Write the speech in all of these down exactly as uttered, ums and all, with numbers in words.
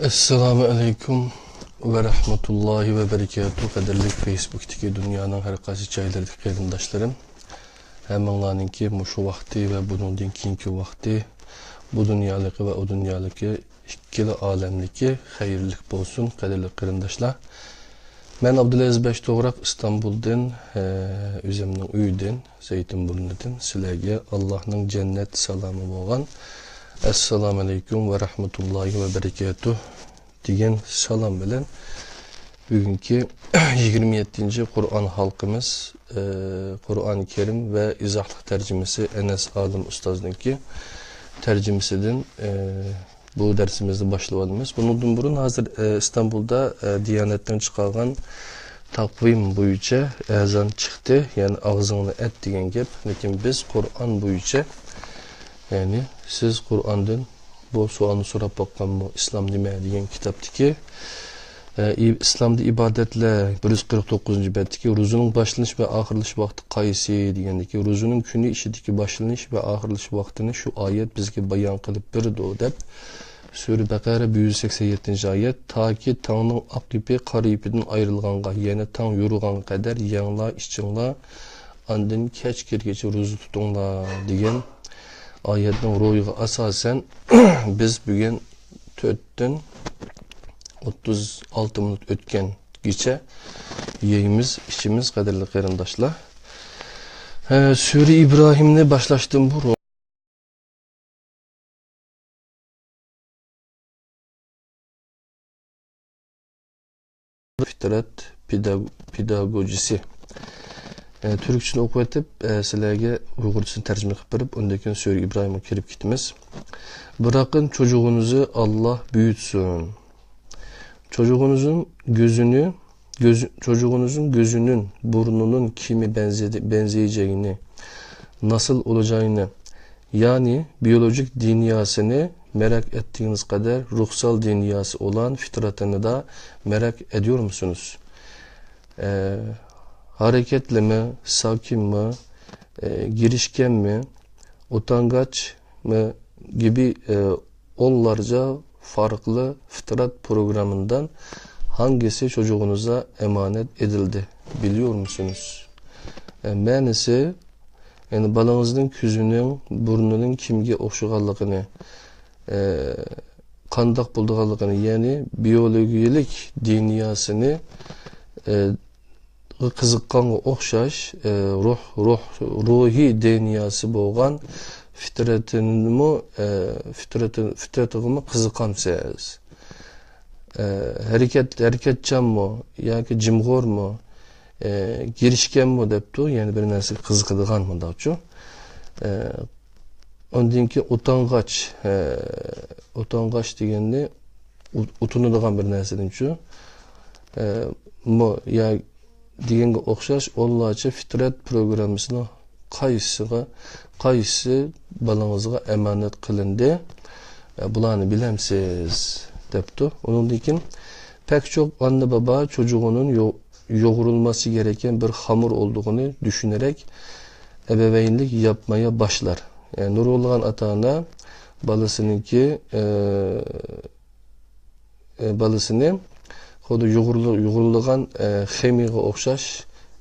ئەسسالامۇ ئەلەيكۇم ۋە رەھمەتۇللاھى ۋە بەرىكاتۇھ. قەدىرلىك فېيسبۇكتىكى دۇنيانىڭ ھەر قايسى جايلىرىدىكى قېرىنداشلىرىم، ھەممىڭلارنىڭكى مۇشۇ ۋاقتى ۋە بۇنىڭدىن كېيىنكى ۋاقتى، بۇ دۇنيالىقى ۋە ئۇ دۇنيالىقى، ئىككىلا ئالەملىكى خەيرلىك بولسۇن، قەدىرلىك قېرىنداشلار. مەن ئابدۇلئەزىز بەشتوغراق ئىستانبۇلدىن، ئە، ئۆزۈمنىڭ ئۆيىدىن، زەيتۇنبۇرنىدىن سىلەرگە ئاللاھنىڭ جەننەت سالامى بولغان ئەسسالامۇ ئەلەيكۇم ۋە رەھمەتۇللاھى ۋە بەرىكاتۇھ دېگەن سالام بىلەن بۈگۈنكى يىگىرمە يەتتىنچى قۇرئان ھالقىمىز، ئە، قۇرئان كەرىم ۋە ئىزاھلىق تەرجىمىسى ئەنەس ئالىم ئۇستازنىڭكى تەرجىمىسىدىن، ئە، بۇ دەرسىمىزنى باشلىۋالىمىز. بۇنىڭدىن بۇرۇن ھازىر، ئە، ئىستانبۇلدا، ئە، دىيانەتنىڭ چىقارغان تاقۋىم بويىچە ئەزان چىقتى، يەنى ئاغزىڭنى ئەت دېگەن گەپ. لېكىن بىز قۇرئان بويىچە، يەنى سىز قۇرئاندىن بۇ سوئالنى سوراپ باققانمۇ، ئىسلام نېمە دېگەن كىتابتىكى، ئە، ئى-، ئىسلامدا ئىبادەتلەر بىر يۈز قىرىق توققۇزىنچى بەتتىكى روزىنىڭ باشلىنىش ۋە ئاخىرلىشىش ۋاقتى قايسى دېگەندىكى، روزىنىڭ كۈنى ئىچىدىكى باشلىنىش ۋە ئاخىرلىشىش ۋاقتىنى شۇ ئايەت بىزگە بايان قىلىپ بېرىدۇ، دەپ، سۈرە بەقەرە بىر يۈز سەكسەن يەتتىنچى ئايەت، تاكى تاڭنىڭ ئاق يىپى قارا يىپىدىن ئايرىلغانغا، يەنى تاڭ يورۇغانغا قەدەر يەڭلار، ئىچىڭلار، ئاندىن كەچ كىرگىچە روزا تۇتۇڭلار، دېگەن ئايەتنىڭ روھىغا ئاساسەن، بىز بۈگۈن تۆتتىن ئوتتۇز ئالتە مىنۇت ئۆتكەنگىچە يەيمىز، ئىچىمىز، قەدىرلىك قېرىنداشلار. ھە، سۈرە ئىبراھىمنى باشلاشتىن بۇرۇن، فىترەت پېداگ-، پېداگوگىيىسى. ئە، تۈركچىسىنى ئوقۇۋېتىپ، ئە، سىلەرگە ئۇيغۇرچىسىنى تەرجىمە قىلىپ بېرىپ، ئۇندىن كېيىن سۈرە ئىبراھىمغا كىرىپ كېتىمىز. بىراقىن چوجۇغىنىزنى ئاللا بۈيۈتسۇن. چوجۇغىنىزنىڭ كۆزىنى، كۆز-، چوجۇغىنىزنىڭ كۆزىنىڭ، بۇرنىنىڭ كىمگە بەنزىدى-، بەنزەيجەينى، ناسىل ئولىجاينى، يەنى بىيولوگىك دېنىيەسىنى مەرەك ئەتتىگىنىز قەدەر روھسال دېنىيەسى ئولان فىترەتىنى دە مەرەك ئەدىيورمۇسۇنۇز؟ ئە، ھەرىكەتلىمۇ، ساكىنمۇ، ئە، گىرىشكەنمۇ، ئۇتانگاچمۇ گىبى، ئە، ئونلارچە فارقلى فىترەت پروگراممىدىن ھاڭگىسى چوجۇغىنىزغا ئامانەت ئېدىلدى، بىلىيورمۇسۇنۇز؟ ئە، مەنىسى، يەنى بالىڭىزنىڭ كۆزىنىڭ، بۇرنىنىڭ كىمگە ئوخشىغانلىقىنى، ئە، قانداق بولىدىغانلىقىنى، يەنى بىيولوگىيىلىك دېنىيەسىنى، ئە، قىزىققانغا ئوخشاش، ئە، روھ، روھ، روھىي دېنىيەسى بولغان فىترەتىنىمۇ، ئە، فىترەتى-، فىترەتىغىمۇ قىزىقامسىز؟ ئە، ھەرىكەت، ھەرىكەتچانمۇ ياكى جىمغورمۇ، ئە، گىرىشكەنمۇ دەپتۇ، يەنى بىر نەرسىگە قىزىقىدىغان مۇنداقچۇ. ئە، ئاندىن كېيىن ئۇتانغاچ، ئە، ئۇتانغاچ دېگەننى ئۇ-، ئۇتۇنىدىغان بىر نەرسىدىنچۇ. ئە، مۇ-، يا دېگەنگە ئوخشاش ئونلارچە فىترەت پروگراممىسىنىڭ قايسىغا، قايسى بالىڭىزغا ئامانەت قىلىندى؟ ئە، بۇلارنى بىلەمسىز؟ دەپتۇ. ئۇنىڭدىن كېيىن پەك چوق ئاننا بابا چوجۇغىنىڭ يو-، يوغۇرۇلماسى گېرەككەن بىر خامۇر ئولدۇغىنى دۈشۈنەرەك ئەبەۋەينلىك ياپمايا باشلار. ئە، نۇرغۇنلىغان ئاتا-ئانا بالىسىنىڭكى، ئە، ئە، بالىسىنى خۇددى يۇغۇرۇلۇ-، يۇغۇرۇلغان، ئە، خېمىرغا ئوخشاش،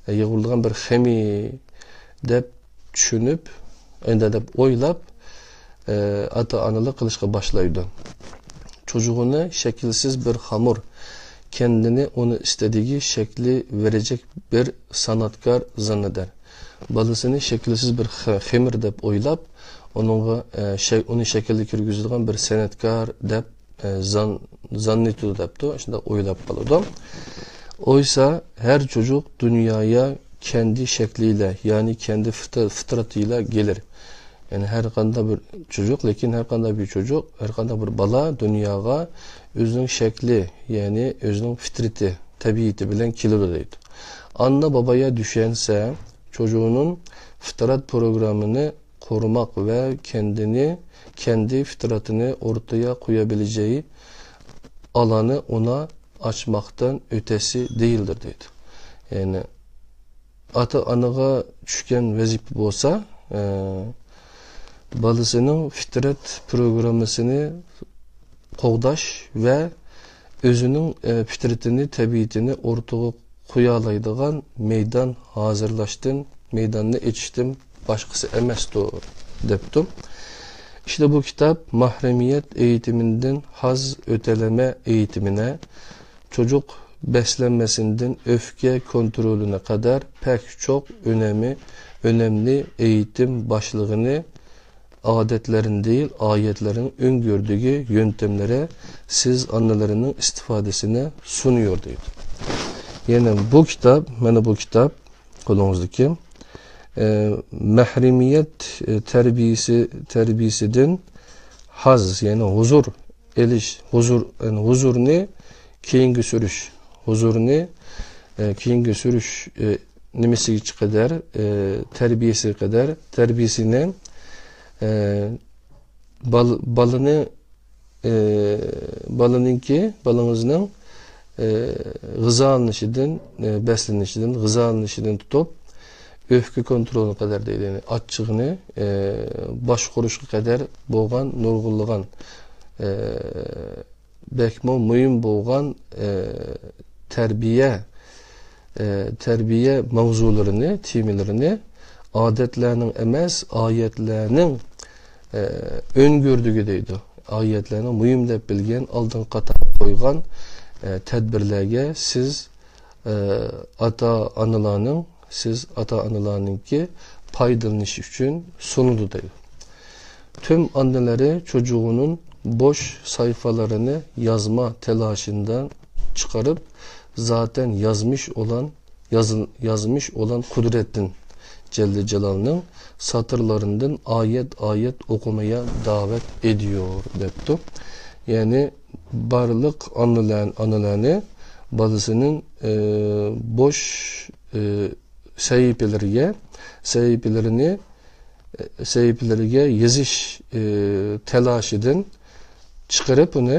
ئە، يۇغۇرۇلغان بىر خېمىر دەپ چۈشىنىپ، ئەندە دەپ ئويلاپ، ئە، ئاتا-ئانىلىق قىلىشقا باشلايدۇ. چوجۇغىنى شەكىلسىز بىر خامۇر، كەندىنى ئۇنى ئىستىدىگى شەكلى بېرىجەك بىر سانئەتكار زاننىدەر. بالىسىنى شەكىلسىز بىر خە-، خېمىر دەپ ئويلاپ، ئۇنىڭغا، ئە، شەك-، ئۇنى شەكىلگە كىرگۈزىدىغان بىر سەنئەتكار دەپ ئە، زان-، زاننىتۇ دەپتۇ، شۇنداق ئويلاپ قالىدۇ. ئويسا، ھەر چوجۇق دۇنيايا كەندى شەكلىيلە، يەنى كەندى فىتر-، فىترىتىيلە گېلىر. يەنى ھەر قانداق بىر چوجۇق، لېكىن ھەر قانداق بىر چوجۇق، ھەر قانداق بىر بالا دۇنياغا ئۆزىنىڭ شەكلى، يەنى ئۆزىنىڭ فىترىتى، تەبىئىتى بىلەن كېلىدۇ دەيدۇ. ئاننا بابايا دۈشەنسە، چوجۇقنىڭ فىترەت پروگراممىنى قۇرۇماق ۋە كەندىنى، كەندى فىترىتىنى ئورتىيا قويابىلىجەي ئالانى ئۇنا ئاچماقتىن ئۆتەسى دېيىلدۇر دەيدۇ. يەنى ئاتا-ئانىغا چۈشكەن ۋەزىپە بولسا، ئە، بالىسىنىڭ فىترەت پروگراممىسىنى قوغداش ۋە ئۆزىنىڭ، ئە، پىترىتىنى، تەبىئىتىنى ئوتتۇرىغا قويالايدىغان مەيدان ھازىرلاشتىن، مەيداننى ئېچىشتىن باشقىسى ئەمەستۇر، دەپتۇ. ئىشتە بۇ كىتاب مەھرىمىيەت ئېيتىمىدىن ھاز ئۆتەلىمە ئېيتىمىنە، چوجۇق بەسلەنمىسىدىن ئۆپكە كونترولىنا قەدەر پەك چوق ئۆنەمى، ئۆنەملى ئېيتىم باشلىقىنى ئادەتلەرنى دېيىل، ئايەتلەرنىڭ ئۆڭگۈردىكى يۆنتەملىرى سىز ئانىلىرىنىڭ ئىستىفادىسىنى سۇنۇيور دەيدۇ. يەنى بۇ كىتاب، مانا بۇ كىتاب قولىڭىزدىكى، ئە، مەھرىمىيەت، ئە، تەربىيىسى، تەربىيىسىدىن ھاز، يەنى ھۇزۇر ئېلىش، ھۇزۇر، يەنى ھۇزۇرنى كېيىنگە سۈرۈش، ھۇزۇرنى، ئە، كېيىنگە سۈرۈش، ئە، نېمىسىگىچە قەدەر، ئە، تەربىيىسىگە قەدەر، تەربىيىسىنى، ئە، بال-، بالىنى، ئە، بالىنىڭكى، بالىڭىزنىڭ، ئە، غىزالىنىشىدىن، ئە، بەسلىنىشىدىن، غىزالىنىشىدىن تۇتۇپ، ئۆپكە كونترولىغا قەدەر دەيدۇ. يەنى ئاچچىقىنى، ئە، باشقۇرۇشقا قەدەر بولغان نۇرغۇنلىغان، ئە، بەكمۇ مۇھىم بولغان، ئە، تەربىيە، ئە، تەربىيە ماۋزۇلىرىنى، تېمىلىرىنى ئادەتلەرنىڭ ئەمەس، ئايەتلەرنىڭ، ئە، ئۆڭگۈردىكى دەيدۇ. ئايەتلەرنىڭ مۇھىم دەپ بىلگەن، ئالدىنقى قاتارغا قويغان، ئە، تەدبىرلەرگە سىز، ئە، ئاتا-ئانىلارنىڭ، سىز ئاتا-ئانىلارنىڭكى پايدىلىنىشى ئۈچۈن سۇنىدۇ دەيدۇ. تۈم ئانىلىرى چوجۇغىنىڭ بوش ساھىپىلىرىنى يازما تېلاشىندىن چىقىرىپ، زاتەن يازمىش ئولان، يازىل-، يازمىش ئولان قۇدرەتتىن، جەللە جالالنىڭ ساتىرلىرىندىن ئايەت-ئايەت ئوقۇمايا داۋەت ئېدىيور، دەپتۇ. يەنى بارلىق ئانىلار-، ئانىلارنى بالىسىنىڭ، ئى، بوش، ئى، سەھىپىلىرىگە، سەھىپىلىرىنى، سەھىپىلىرىگە يېزىش، ئى، تاللىشىدىن چىقىرىپ ئۇنى،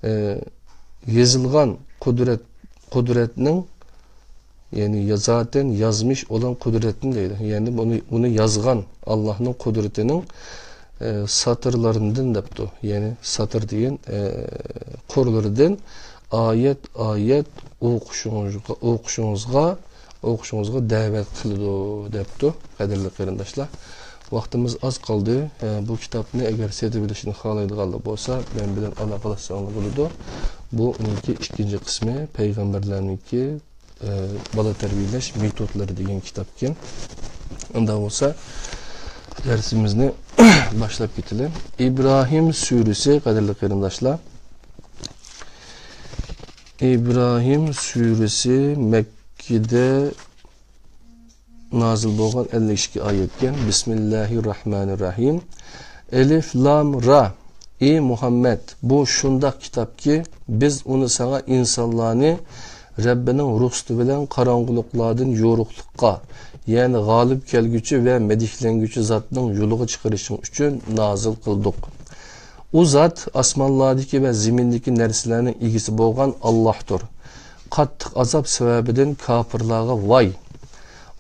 ئى، يېزىلغان قۇدرەت، قۇدرەتنىڭ، يەنى يا-، زاتەن يازمىش ئولان قۇدرەتنى دەيدۇ. يەنى بۇنى، بۇنى يازغان ئاللاھنىڭ قۇدرىتىنىڭ، ئى، ساتىرلىرىندىن دەپتۇ. يەنى ساتىر دېگەن، ئى، قۇرلىرىدىن ئايەت-ئايەت ئوقۇشىڭىزغا، ئوقۇشىڭىزغا ئوقۇشىڭىزغا دەۋەت قىلىدۇ، دەپتۇ. قەدىرلىك قېرىنداشلار، ۋاقتىمىز ئاز قالدى. ئە، بۇ كىتابنى ئەگەر سېتىۋېلىشنى خالايدىغانلار بولسا، مەن بىلەن ئالاقىلەشسەڭلار بولىدۇ. بۇ ئۇنىڭكى ئىككىنچى قىسمى، پەيغەمبەرلەرنىڭكى، ئە، بالا تەربىيەلەش مېتودلىرى دېگەن كىتابكەن. ئۇنداق بولسا، دەرسىمىزنى باشلاپ كېتىلى. ئىبراھىم سۈرىسى، قەدىرلىك قېرىنداشلار. ئىبراھىم سۈرىسى مەككىدە نازىل بولغان ئەللىك ئىككى ئايەتكەن. بىسمىللاھىررەھمانىررەھىم. ئەلىف لام را. ئى مۇھەممەد، بۇ شۇنداق كىتابكى، بىز ئۇنى ساڭا ئىنسانلارنى رەببىنىڭ رۇخسىتى بىلەن قاراڭغۇلۇقلاردىن يورۇقلۇققا، يەنى غالىب كەلگۈچى ۋە مەدھىيلەنگۈچى زاتنىڭ يولىغا چىقىرىشىڭ ئۈچۈن نازىل قىلدۇق. ئۇ زات ئاسمانلاردىكى ۋە زېمىندىكى نەرسىلەرنىڭ ئىگىسى بولغان ئاللاھتۇر. قاتتىق ئازاب سەۋەبىدىن كاپىرلارغا ۋاي!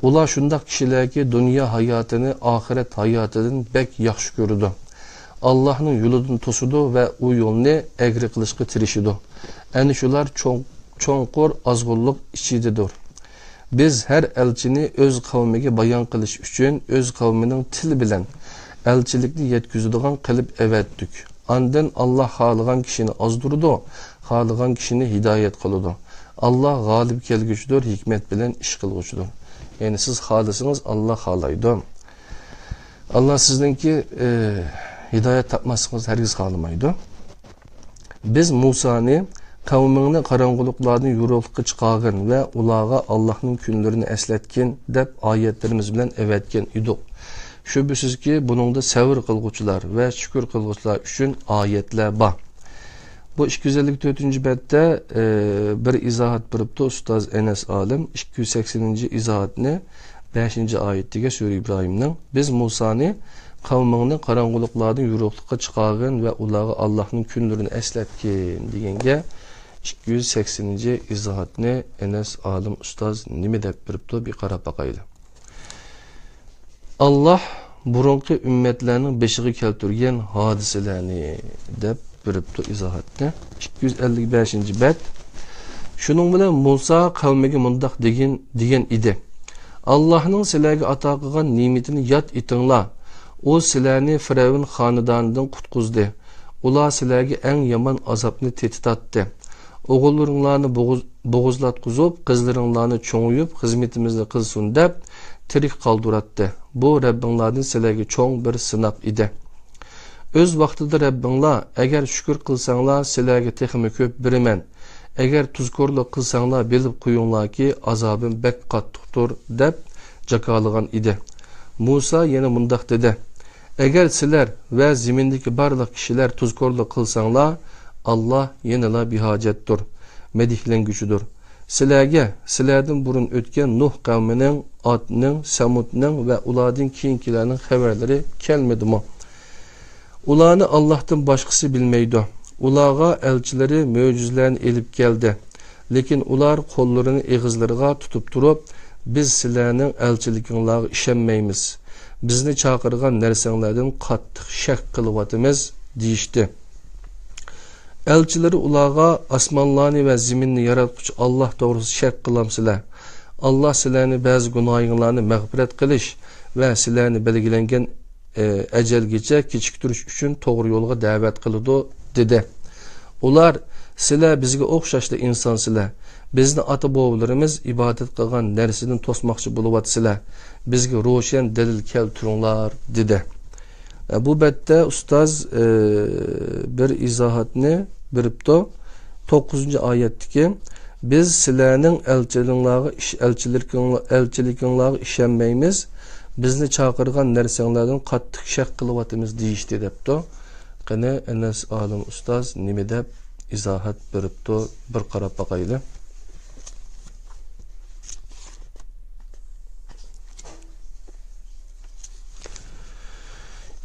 ئۇلار شۇنداق كىشىلەركى، دۇنيا ھاياتىنى ئاخىرەت ھاياتىدىن بەك ياخشى كۆرىدۇ. ئاللاھنىڭ يولىدىن توسىدۇ ۋە ئۇ يولنى ئەگرى قىلىشقا تىرىشىدۇ. ئەنە شۇلار چوڭ-، چوڭقۇر ئازغۇنلۇق ئىچىدىدۇر. بىز ھەر ئەلچىنى ئۆز قەۋمىگە بايان قىلىش ئۈچۈن ئۆز قەۋمىنىڭ تىلى بىلەن ئەلچىلىكنى يەتكۈزىدىغان قىلىپ ئەۋەتتۇق. ئاندىن ئاللاھ خالىغان كىشىنى ئازدۇرىدۇ، خالىغان كىشىنى ھىدايەت قىلىدۇ. ئاللاھ غالىب كەلگۈچىدۇر، ھېكمەت بىلەن ئىش قىلغۇچىدۇر. يەنى سىز خالىسىڭىز، ئاللاھ خالايدۇ. ئاللاھ سىزنىڭكى، ئى، ھىدايەت تاپماسلىقىڭىزنى ھەرگىز خالىمايدۇ. بىز مۇسانى، قەۋمىڭنى قاراڭغۇلۇقلاردىن يورۇقلۇققا چىقارغىن ۋە ئۇلارغا ئاللاھنىڭ كۈنلىرىنى ئەسلەتكىن، دەپ ئايەتلىرىمىز بىلەن ئەۋەتكەن ئىدۇق. شۈبھىسىزكى، بۇنىڭدا سەۋر قىلغۇچىلار ۋە شۈكۈر قىلغۇچىلار ئۈچۈن ئايەتلەر بار. بۇ ئىككى يۈز ئەللىك تۆتىنچى بەتتە، ئى، بىر ئىزاھات بېرىپتۇ ئۇستاز ئەنەس ئالىم. ئىككى يۈز سەكسىنىنچى ئىزاھاتنى بەشىنچى ئايەتتىكى سۈرە ئىبراھىمنىڭ، بىز مۇسانى، قەۋمىڭنى قاراڭغۇلۇقلاردىن يورۇقلۇققا چىقارغىن ۋە ئۇلارغا ئاللاھنىڭ كۈنلىرىنى ئەسلەتكىن، دېگەنگە ئىككى يۈز سەكسىنىنچى ئىزاھاتنى ئەنەس ئالىم ئۇستاز نېمە دەپ بېرىپتۇ، بىر قاراپ باقايلى. ئاللاھ بۇرۇنقى ئۈممەتلەرنىڭ بېشىغا كەلتۈرگەن ھادىسىلەرنى، دەپ بېرىپتۇ ئىزاھاتنى. ئىككى يۈز ئەللىك بەشىنچى بەت. شۇنىڭ بىلەن مۇسا قەۋمىگە مۇنداق دېگىن، دېگەن ئىدى: «ئاللاھنىڭ سىلەرگە ئاتا قىلغان نېمىتىنى ياد ئېتىڭلار. ئۇ سىلەرنى فىرئەۋن خانىدانىدىن قۇتقۇزدى. ئۇلار سىلەرگە ئەڭ يامان ئازابنى تېتىتاتتى. ئوغۇللىرىڭلارنى بوغۇز-، بوغۇزلاتقۇزۇپ، قىزلىرىڭلارنى چوڭىيىپ، خىزمىتىمىزنى قىلسۇن دەپ، تىرىك قالدۇراتتى. بۇ رەببىڭلاردىن سىلەرگە چوڭ بىر سىناق ئىدى. ئۆز ۋاقتىدا رەببىڭلار، ئەگەر شۈكۈر قىلساڭلار، سىلەرگە تېخىمۇ كۆپ بېرىمەن. ئەگەر تۇزكورلۇق قىلساڭلار، بىلىپ قويۇڭلاركى، ئازابىم بەك قاتتىقتۇر» دەپ جاكارلىغان ئىدى. مۇسا يەنە مۇنداق دېدى: «ئەگەر سىلەر ۋە زېمىندىكى بارلىق كىشىلەر تۇزكورلۇق قىلساڭلار، ئاللاھ يەنىلا بىھاجەتتۇر، مەدھلەنگۈچىدۇر. سىلەرگە سىلەردىن بۇرۇن ئۆتكەن نۇھ قەۋمىنىڭ، ئادنىڭ، سەمۇدنىڭ ۋە ئۇلاردىن كېيىنكىلەرنىڭ خەۋەرلىرى كەلمىدىمۇ؟ ئۇلارنى ئاللاھتىن باشقىسى بىلمەيدۇ. ئۇلارغا ئەلچىلىرى مۆجىزىلەرنى ئېلىپ كەلدى. لېكىن ئۇلار قوللىرىنى ئېغىزلىرىغا تۇتۇپ تۇرۇپ، بىز سىلەرنىڭ ئەلچىلىكىڭلارغا ئىشەنمەيمىز. بىزنى چاقىرغان نەرسەڭلەردىن قاتتىق شەك قىلىۋاتىمىز» دېيىشتى. ئەلچىلىرى ئۇلارغا: «ئاسمانلارنى ۋە زېمىننى ياراتقۇچى ئاللاھ توغرىسىدا شەك قىلامسىلەر؟ ئاللاھ سىلەرنى بەزى گۇناھىڭلارنى مەغپىرەت قىلىش ۋە سىلەرنى بەلگىلەنگەن، ئە، ئەجەلگىچە كېچىكتۈرۈش ئۈچۈن توغرا يولغا دەۋەت قىلىدۇ» دېدى. ئۇلار: «سىلەر بىزگە ئوخشاشلا ئىنسانسىلەر. بىزنى ئاتا-بوۋىلىرىمىز ئىبادەت قىلغان نەرسىدىن توسماقچى بولۇۋاتىسىلەر. بىزگە روشەن دەلىل كەلتۈرۈڭلار» دېدى. بۇ بەتتە ئۇستاز، ئى، بىر ئىزاھاتنى بېرىپتۇ. توققۇزىنچى ئايەتتىكى: «بىز سىلەرنىڭ ئەلچىلىكىڭلارغا ئىش-، ئەلچىلىكىڭلار-، ئەلچىلىكىڭلارغا ئىشەنمەيمىز، بىزنى چاقىرغان نەرسەڭلاردىن قاتتىق شەك قىلىۋاتىمىز» دېيىشتى، دەپتۇ. قېنى، ئەنەس ئالىم ئۇستاز نېمە دەپ ئىزاھات بېرىپتۇ، بىر قاراپ باقايلى.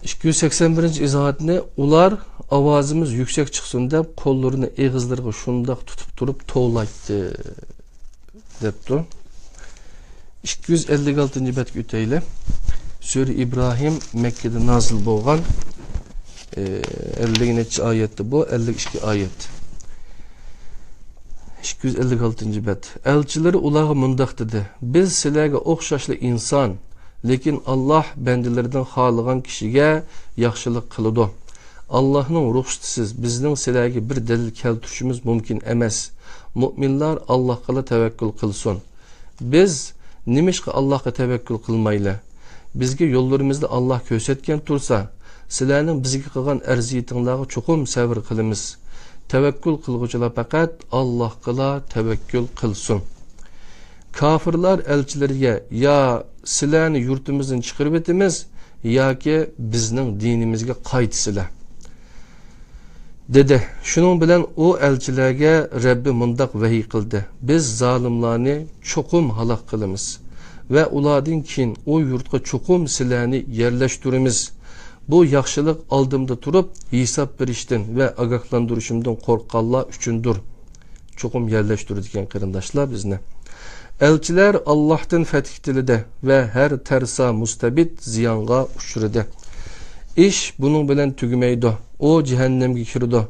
ئىككى يۈز سەكسەن بىرىنچى ئىزاھاتنى: «ئۇلار ئاۋازىمىز يۈكسەك چىقسۇن دەپ، قوللىرىنى ئېغىزلىرىغا شۇنداق تۇتۇپ تۇرۇپ توۋلايتتى» دەپتۇ. ئىككى يۈز ئەللىك ئالتىنچى بەتكە ئۆتەيلى. سۈرە ئىبراھىم مەككىدە نازىل بولغان، ئە، ئەللىك نەچچە ئايەتتە بۇ، ئەللىك ئىككى ئايەت. ئىككى يۈز ئەللىك ئالتىنچى بەت. ئەلچىلىرى ئۇلارغا مۇنداق دېدى: «بىز سىلەرگە ئوخشاشلا ئىنسان، لېكىن ئاللاھ بەندىلىرىدىن خالىغان كىشىگە ياخشىلىق قىلىدۇ. ئاللاھنىڭ رۇخسىتىسىز بىزنىڭ سىلەرگە بىر دەلىل كەلتۈرۈشىمىز مۇمكىن ئەمەس. مۆمىنلار ئاللاھقىلا تەۋەككۈل قىلسۇن. بىز نېمىشقا ئاللاھقا تەۋەككۈل قىلمايلى؟ بىزگە يوللىرىمىزنى ئاللاھ كۆرسەتكەن تۇرسا، سىلەرنىڭ بىزگە قىلغان ئەرزىيىتىڭلارغا چوقۇم سەۋر قىلىمىز. تەۋەككۈل قىلغۇچىلار پەقەت ئاللاھقىلا تەۋەككۈل قىلسۇن.» كاپىرلار ئەلچىلىرىگە: «يا سىلەرنى يۇرتىمىزدىن چىقىرىۋېتىمىز ياكى بىزنىڭ دىنىمىزگە قايتىسىلەر» دېدى. شۇنىڭ بىلەن ئۇ ئەلچىلەرگە رەببى مۇنداق ۋەھىي قىلدى: «بىز زالىملارنى چوقۇم ھالاك قىلىمىز ۋە ئۇلاردىن كېيىن ئۇ يۇرتقا چوقۇم سىلەرنى يەرلەشتۈرىمىز. بۇ ياخشىلىق ئالدىمدا تۇرۇپ ھېساب بېرىشتىن ۋە ئاگاھلاندۇرۇشۇمدىن قورققانلار ئۈچۈندۇر.» چوقۇم يەرلەشتۈرىدىكەن قېرىنداشلار بىزنى. ئەلچىلەر ئاللاھتىن فەتھ تىلىدى ۋە ھەر تەرسا مۇستەبىت زىيانغا ئۇچرىدى. ئىش بۇنىڭ بىلەن تۈگىمەيدۇ. ئۇ جەھەننەمگە كىرىدۇ.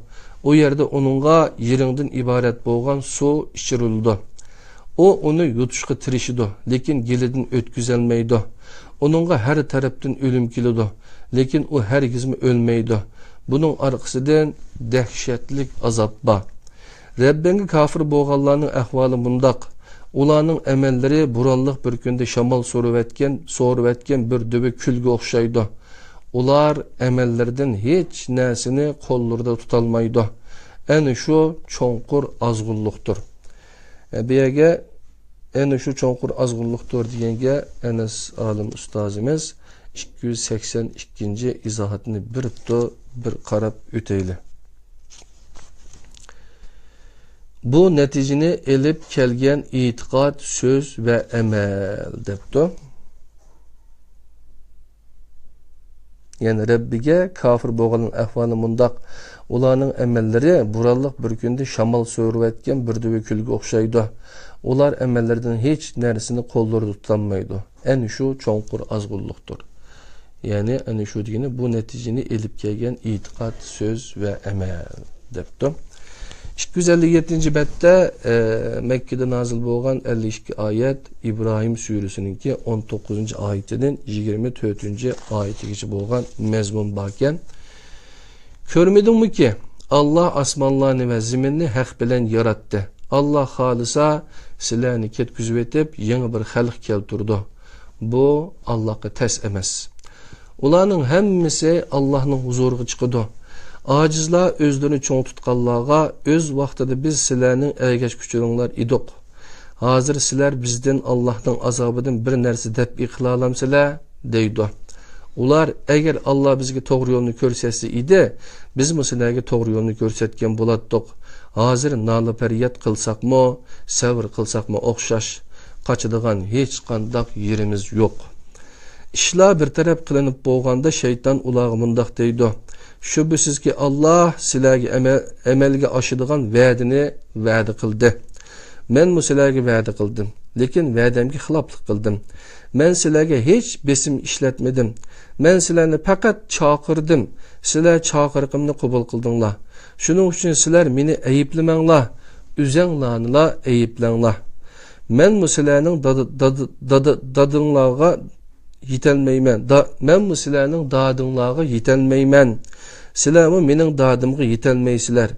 ئۇ يەردە ئۇنىڭغا يىرىڭدىن ئىبارەت بولغان سۇ ئىچۈرۈلىدۇ. ئۇ ئۇنى يۇتۇشقا تىرىشىدۇ، لېكىن گېلىدىن ئۆتكۈزەلمەيدۇ. ئۇنىڭغا ھەر تەرەپتىن ئۆلۈم كېلىدۇ، لېكىن ئۇ ھەرگىزمۇ ئۆلمەيدۇ. بۇنىڭ ئارقىسىدىن دەھشەتلىك ئازاب بار. رەببىڭگە كاپىر بولغانلارنىڭ ئەھۋالى مۇنداق: ئۇلارنىڭ ئەمەللىرى بورانلىق بىر كۈندە شامال سورۇۋەتكەن، سورۇۋەتكەن بىر دۆۋە كۈلگە ئوخشايدۇ. ئۇلار ئەمەللىرىدىن ھېچ نەرسىنى قوللىرىدا تۇتالمايدۇ. ئەنە شۇ چوڭقۇر ئازغۇنلۇقتۇر. بۇ يەرگە ئەنە شۇ چوڭقۇر ئازغۇنلۇقتۇر دېگەنگە ئەنەس ئالىم ئۇستازىمىز ئىككى يۈز سەكسەن ئىككىنچى ئىزاھاتنى بېرىپتۇ، بىر قاراپ ئۆتەيلى. بۇ نەتىجىنى ئېلىپ كەلگەن ئېتىقاد، سۆز ۋە ئەمەل دەپتۇ. يەنى رەببىگە كاپىر بولغاننىڭ ئەھۋالى مۇنداق: ئۇلارنىڭ ئەمەللىرى بورانلىق بىر كۈندە شامال سورۇۋەتكەن بىر دۆۋە كۈلگە ئوخشايدۇ. ئۇلار ئەمەللىرىدىن ھېچ نەرسىنى قوللىرىدا تۇتالمايدۇ. ئەنە شۇ چوڭقۇر ئازغۇنلۇقتۇر. يەنى ئەنە شۇ دېگىنى بۇ نەتىجىنى ئېلىپ كەلگەن ئېتىقاد، سۆز ۋە ئەمەل، دەپتۇ. ئىككى يۈز ئەللىك يەتتىنچى بەتتە، ئە، مەككىدە نازىل بولغان ئەللىك ئىككى ئايەت، ئىبراھىم سۈرىسىنىڭكى ئون توققۇزىنچى ئايىتىدىن يىگىرمە تۆتىنچى ئايىتىگىچە بولغان مەزمۇن باركەن. كۆرمىدىڭمىكى، ئاللا ئاسمانلارنى ۋە زېمىننى ھەق بىلەن ياراتتى. ئاللا خالىسا، سىلەرنى كەتكۈزۈۋېتىپ، يېڭى بىر خەلق كەلتۈرىدۇ. بۇ ئاللاغا تەس ئەمەس. ئۇلارنىڭ ھەممىسى ئاللاھنىڭ ھۇزۇرىغا چىقىدۇ. ئاجىزلار ئۆزلىرىنى چوڭ تۇتقانلارغا، ئۆز ۋاقتىدا بىز سىلەرنىڭ ئەگەشكۈچىلىرىڭلار ئىدۇق. ھازىر سىلەر بىزدىن ئاللاھنىڭ ئازابىدىن بىر نەرسە دەپئى قىلالامسىلەر؟ دەيدۇ. ئۇلار، ئەگەر ئاللا بىزگە توغرا يولنى كۆرسەتسە ئىدى، بىزمۇ سىلەرگە توغرا يولنى كۆرسەتكەن بولاتتۇق. ھازىر نالە-پەرياد قىلساقمۇ، سەۋر قىلساقمۇ ئوخشاش. قاچىدىغان ھېچقانداق يېرىمىز يوق. ئىشلار بىر تەرەپ قىلىنىپ بولغاندا، شەيتان ئۇلارغا مۇنداق دەيدۇ: شۈبھىسىزكى، ئاللا سىلەرگە ئەمە-، ئەمەلگە ئاشىدىغان ۋەدىنى ۋەدە قىلدى. مەنمۇ سىلەرگە ۋەدە قىلدىم، لېكىن ۋەدەمگە خىلاپلىق قىلدىم. مەن سىلەرگە ھېچ بېسىم ئىشلەتمىدىم. مەن سىلەرنى پەقەت چاقىردىم. سىلەر چاقىرىقىمنى قوبۇل قىلدىڭلار. شۇنىڭ ئۈچۈن سىلەر مېنى ئەيىبلىمەڭلار، ئۆزەڭلارنىلا ئەيىبلەڭلار. مەنمۇ سىلەرنىڭ دادا-، دادا-، دادا-، دادىڭلارغا يېتەلمەيمەن. دا-، مەنمۇ سىلەرنىڭ دادىڭلارغا يېتەلمەيمەن. سىلەرمۇ مېنىڭ دادىمغا يېتەلمەيسىلەر.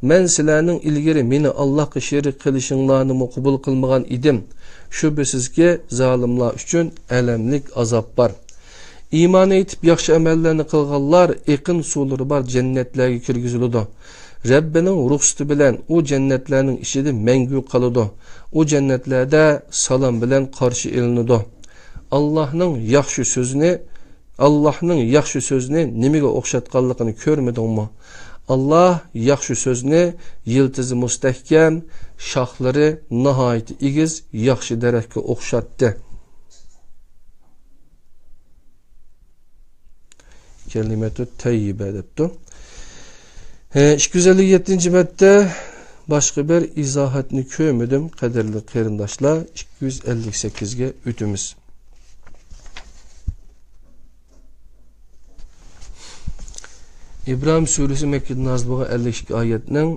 مەن سىلەرنىڭ ئىلگىرى مېنى ئاللاھقا شېرىك قىلىشىڭلارنىمۇ قوبۇل قىلمىغان ئىدىم. شۈبھىسىزكى، زالىملار ئۈچۈن ئەلەملىك ئازاب بار. ئىمان ئېيتىپ ياخشى ئەمەللەرنى قىلغانلار ئېقىن سۇلىرى بار جەننەتلەرگە كىرگۈزۈلىدۇ. رەببىنىڭ رۇخسىتى بىلەن ئۇ جەننەتلەرنىڭ ئىچىدە مەڭگۈ قالىدۇ. ئۇ جەننەتلەردە سالام بىلەن قارشى ئېلىنىدۇ. ئاللاھنىڭ ياخشى سۆزىنى، ئاللاھنىڭ ياخشى سۆزىنى نېمىگە ئوخشاتقانلىقىنى كۆرمىدىڭمۇ؟ ئاللاھ ياخشى سۆزنى يىلتىزى مۇستەھكەم، شاخلىرى ناھايىتى ئېگىز ياخشى دەرەخكە ئوخشاتتى. كەلىمەتۇ تەييىبە دەپتۇ. ھە، ئىككى يۈز ئەللىك يەتتىنچى بەتتە باشقا بىر ئىزاھاتنى كۆرمىدىم، قەدىرلىك قېرىنداشلار. ئىككى يۈز ئەللىك سەككىزگە ئۆتىمىز. ئىبراھىم سۈرىسى مەككىدە نازىل بولغان ئەللىك ئىككى ئايەتنىڭ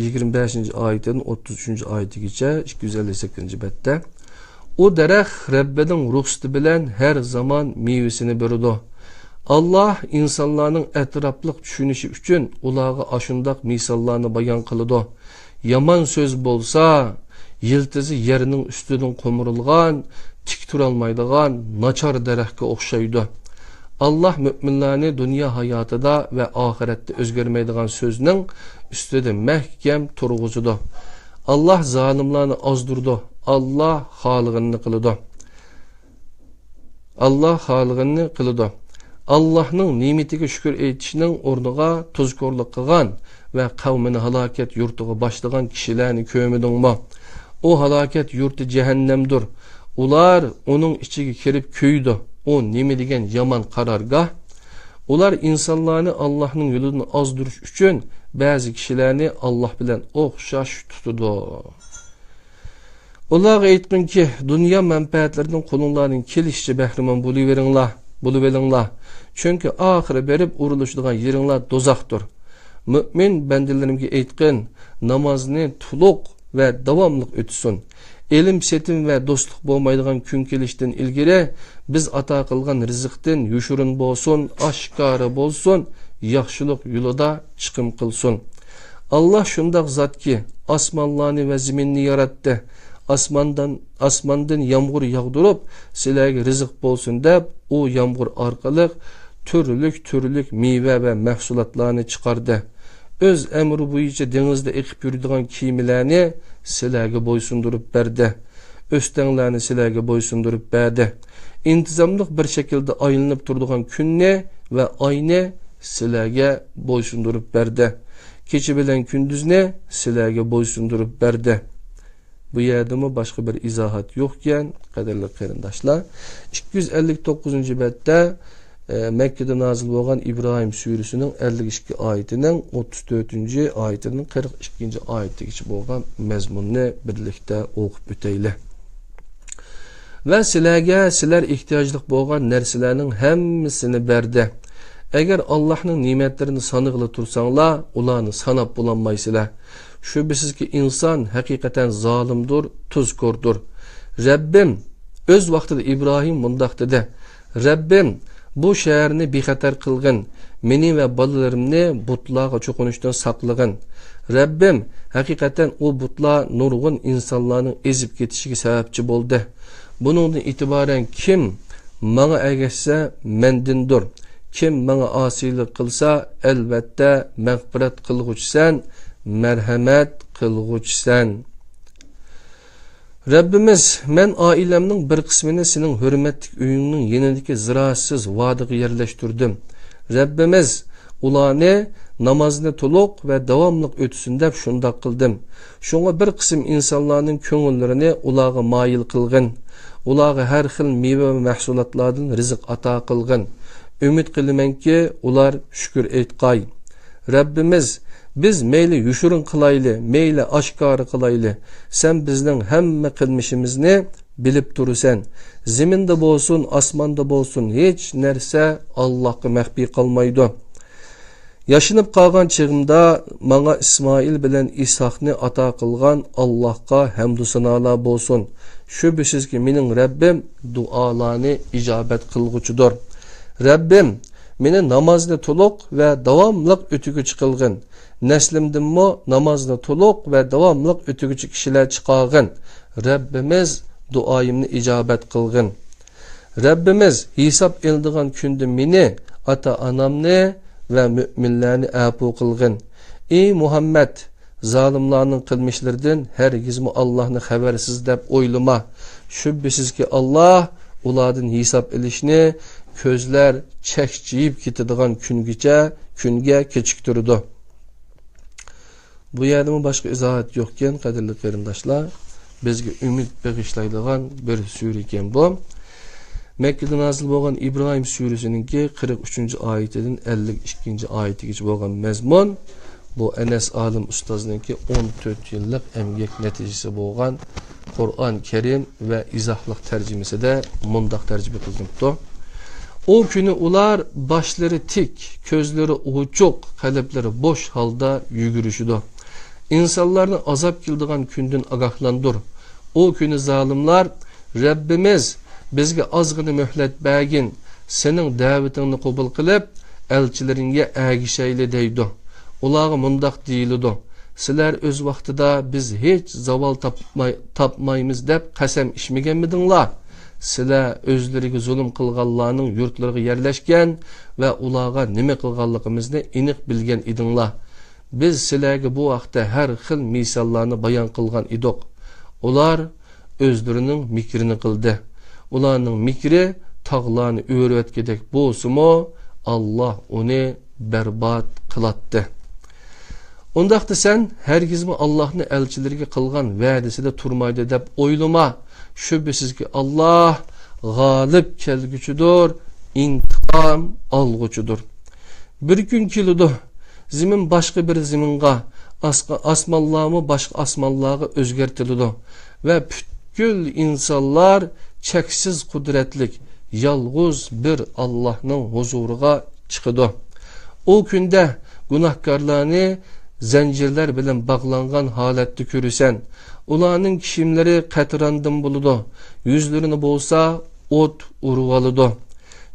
يىگىرمە بەشىنچى ئايىتىدىن ئوتتۇز ئۈچىنچى ئايىتىگىچە، ئىككى يۈز ئەللىك سەككىزىنچى بەتتە. ئۇ دەرەخ رەببىنىڭ رۇخسىتى بىلەن ھەر زامان مېۋىسىنى بېرىدۇ. ئاللاھ ئىنسانلارنىڭ ئەتراپلىق چۈشىنىشى ئۈچۈن ئۇلارغا ئاشۇنداق مىساللارنى بايان قىلىدۇ. يامان سۆز بولسا، يىلتىزى يەرنىڭ ئۈستىدىن قومۇرۇلغان، تىك تۇرالمايدىغان ناچار دەرەخكە ئوخشايدۇ. ئاللاھ مۆمىنلەرنى دۇنيا ھاياتىدا ۋە ئاخىرەتتە ئۆزگەرمەيدىغان سۆزنىڭ ئۈستىدە مەھكەم تۇرغۇزىدۇ. ئاللاھ زالىملارنى ئازدۇرىدۇ. ئاللاھ خالىغىنىنى قىلىدۇ. ئاللاھ خالىغىنىنى قىلىدۇ. ئاللاھنىڭ نېمىتىگە شۈكۈر ئېيتىشنىڭ ئورنىغا تۇزكورلۇق قىلغان ۋە قەۋمىنى ھالاكەت يۇرتىغا باشلىغان كىشىلەرنى كۆرمىدىڭمۇ؟ ئۇ ھالاكەت يۇرتى جەھەننەمدۇر. ئۇلار ئۇنىڭ ئىچىگە كىرىپ كۆيىدۇ. ئۇ نېمە دېگەن يامان قارارگاھ! ئۇلار ئىنسانلارنى ئاللاھنىڭ يولىدىن ئازدۇرۇش ئۈچۈن بەزى كىشىلەرنى ئاللاھ بىلەن ئوخشاش تۇتىدۇ. ئۇلارغا ئېيتقىنكى، دۇنيا مەنپەئەتلىرىدىن قولۇڭلارنىڭ كېلىشىچە بەھرىمەن بولۇۋېرىڭلار، بولۇۋېلىڭلار. چۈنكى ئاخىرى بېرىپ ئۇرۇلۇشىدىغان يېرىڭلار دوزاختۇر. مۆمىن بەندىلىرىمگە ئېيتقىن، نامازنى تولۇق ۋە داۋاملىق ئۆتىسۇن. ئېلىم-سېتىم ۋە دوستلۇق بولمايدىغان كۈن كېلىشتىن ئىلگىرى بىز ئاتا قىلغان رىزىقتىن يوشۇرۇن بولسۇن، ئاشكارا بولسۇن، ياخشىلىق يولىدا چىقىم قىلسۇن. ئاللاھ شۇنداق زاتكى، ئاسمانلارنى ۋە زېمىننى ياراتتى. ئاسماندىن، ئاسماندىن يامغۇر ياغدۇرۇپ، سىلەرگە رىزىق بولسۇن دەپ، ئۇ يامغۇر ئارقىلىق تۈرلۈك-تۈرلۈك مېۋە ۋە مەھسۇلاتلارنى چىقاردى. ئۆز ئەمرى بويىچە دېڭىزدا ئېقىپ يۈرىدىغان كېمىلەرنى سىلەرگە بويسۇندۇرۇپ بەردى. ئۆستەڭلەرنى سىلەرگە بويسۇندۇرۇپ بەردى. ئىنتىزاملىق بىر شەكىلدە ئايلىنىپ تۇرىدىغان كۈننى ۋە ئاينى سىلەرگە بويسۇندۇرۇپ بەردى. كېچە بىلەن كۈندۈزنى سىلەرگە بويسۇندۇرۇپ بەردى. بۇ يەردىمۇ باشقا بىر ئىزاھات يوقكەن، قەدىرلىك قېرىنداشلار. ئىككى يۈز ئەللىك توققۇزىنچى بەتتە، ئە، مەككىدە نازىل بولغان ئىبراھىم سۈرىسىنىڭ ئەللىك ئىككى ئايىتىنىڭ ئوتتۇز تۆتىنچى ئايىتىدىن قىرىق ئىككىنچى ئايىتىگىچە بولغان مەزمۇننى بىرلىكتە ئوقۇپ ئۆتەيلى. ۋە سىلەرگە سىلەر ئېھتىياجلىق بولغان نەرسىلەرنىڭ ھەممىسىنى بەردى. ئەگەر ئاللاھنىڭ نېمەتلىرىنى سانىغىلى تۇرساڭلار، ئۇلارنى ساناپ بولالمايسىلەر. شۈبھىسىزكى، ئىنسان ھەقىقەتەن زالىمدۇر، تۇزكوردۇر. رەببىم، ئۆز ۋاقتىدا ئىبراھىم مۇنداق دېدى: رەببىم، بۇ شەھەرنى بىخەتەر قىلغىن، مېنى ۋە بالىلىرىمنى بۇتلارغا چوقۇنۇشتىن ساقلىغىن. رەببىم، ھەقىقەتەن ئۇ بۇتلار نۇرغۇن ئىنسانلارنىڭ ئېزىپ كېتىشىگە سەۋەبچى بولدى. بۇنىڭدىن ئېتىبارەن كىم ماڭا ئەگەشسە، مەندىندۇر. كىم ماڭا ئاسىيلىق قىلسا، ئەلۋەتتە، مەغپىرەت قىلغۇچىسەن، مەرھەمەت قىلغۇچىسەن. رەببىمىز، مەن ئائىلەمنىڭ بىر قىسمىنى سېنىڭ ھۆرمەتلىك ئۆيۈڭنىڭ يېنىدىكى زىرائەتسىز ۋادىغا يەرلەشتۈردۈم. رەببىمىز، ئۇلارنى نامازنى تولۇق ۋە داۋاملىق ئۆتىسۇن دەپ شۇنداق قىلدىم. شۇڭا بىر قىسىم ئىنسانلارنىڭ كۆڭۈللىرىنى ئۇلارغا مايىل قىلغىن. ئۇلارغا ھەر خىل مېۋە ۋە مەھسۇلاتلاردىن رىزىق ئاتا قىلغىن. ئۈمىد قىلىمەنكى، ئۇلار شۈكۈر ئېيتقاي. رەببىمىز، بىز مەيلى يوشۇرۇن قىلايلى، مەيلى ئاشكارا قىلايلى، سەن بىزنىڭ ھەممە قىلمىشىمىزنى بىلىپ تۇرىسەن. زېمىندا بولسۇن، ئاسماندا بولسۇن، ھېچ نەرسە ئاللاھقا مەخپىي قالمايدۇ. ياشىنىپ قالغان چېغىمدا ماڭا ئىسمائىل بىلەن ئىسھاقنى ئاتا قىلغان ئاللاھقا ھەمدۇ سانالار بولسۇن. شۈبھىسىزكى، مېنىڭ رەببىم دۇئالارنى ئىجابەت قىلغۇچىدۇر. رەببىم، مېنى نامازنى تولۇق ۋە داۋاملىق ئۆتىگۈچى قىلغىن. نەسلىمدىنمۇ نامازنى تولۇق ۋە داۋاملىق ئۆتىگۈچى كىشىلەر چىقارغىن. رەببىمىز، دۇئايىمنى ئىجابەت قىلغىن. رەببىمىز، ھېساب ئېلىدىغان كۈندە مېنى، ئاتا-ئانامنى ۋە مۆمىنلەرنى ئەپۇ قىلغىن. ئى مۇھەممەد، زالىملارنىڭ قىلمىشلىرىدىن ھەرگىزمۇ ئاللاھنى خەۋەرسىز دەپ ئويلىما. شۈبھىسىزكى، ئاللاھ ئۇلاردىن ھېساب ئېلىشنى كۆزلەر چەكچىيىپ كېتىدىغان كۈنگىچە، كۈنگە كېچىكتۈرىدۇ. بۇ يەردىمۇ باشقا ئىزاھات يوقكەن، قەدىرلىك قېرىنداشلار. بىزگە ئۈمىد بېغىشلايدىغان بىر سۈرە ئىكەن بۇ. مەككىدە نازىل بولغان ئىبراھىم سۈرىسىنىڭكى قىرىق ئۈچىنچى ئايىتىدىن ئەللىك ئىككىنچى ئايىتىگىچە بولغان مەزمۇن. بۇ ئەنەس ئالىم ئۇستازنىڭكى ئون تۆت يىللىق ئەمگەك نەتىجىسى بولغان قۇرئان كەرىم ۋە ئىزاھلىق تەرجىمىسىدە مۇنداق تەرجىمە قىلىنىپتۇ. ئۇ كۈنى ئۇلار باشلىرى تىك، كۆزلىرى ئوچۇق، قەلبلىرى بوش ھالدا يۈگۈرۈشىدۇ. ئىنسانلارنى ئازاب كېلىدىغان كۈندىن ئاگاھلاندۇر. ئۇ كۈنى زالىملار، رەببىمىز، بىزگە ئازغىنە مۆھلەت بەرگىن، سېنىڭ دەۋىتىڭنى قوبۇل قىلىپ، ئەلچىلىرىڭگە ئەگىشەيلى دەيدۇ. ئۇلارغا مۇنداق دېيىلىدۇ، سىلەر ئۆز ۋاقتىدا بىز ھېچ زاۋال تاپماي-، تاپمايمىز دەپ قەسەم ئىچمىگەنمىدىڭلار؟ سىلەر ئۆزلىرىگە زۇلۇم قىلغانلارنىڭ يۇرتلىرىغا يەرلەشكەن ۋە ئۇلارغا نېمە قىلغانلىقىمىزنى ئېنىق بىلگەن ئىدىڭلار. بىز سىلەرگە بۇ ھەقتە ھەر خىل مىساللارنى بايان قىلغان ئىدۇق. ئۇلار ئۆزلىرىنىڭ مىكرىنى قىلدى. ئۇلارنىڭ مىكرى تاغلارنى ئۆرۈۋەتكۈدەك بولسىمۇ، ئاللاھ ئۇنى بەربات قىلاتتى. ئۇنداقتا سەن ھەرگىزمۇ ئاللاھنى ئەلچىلىرىگە قىلغان ۋەدىسىدە تۇرمايدۇ دەپ ئويلىما. شۈبھىسىزكى، ئاللاھ غالىب كەلگۈچىدۇر، ئىنتىقام ئالغۇچىدۇر. بىر كۈن كېلىدۇ، زېمىن باشقا بىر زېمىنغا، ئاسقا-، ئاسمانلارمۇ باشقا ئاسمانلارغا ئۆزگەرتىلىدۇ ۋە پۈتكۈل ئىنسانلار چەكسىز قۇدرەتلىك يالغۇز بىر ئاللاھنىڭ ھۇزۇرىغا چىقىدۇ. ئۇ كۈندە گۇناھكارلارنى زەنجىرلەر بىلەن باغلانغان ھالەتتە كۆرىسەن. ئۇلارنىڭ كىيىملىرى قەتراندىن بولىدۇ، يۈزلىرىنى بولسا ئوت ئۇرۇۋالىدۇ.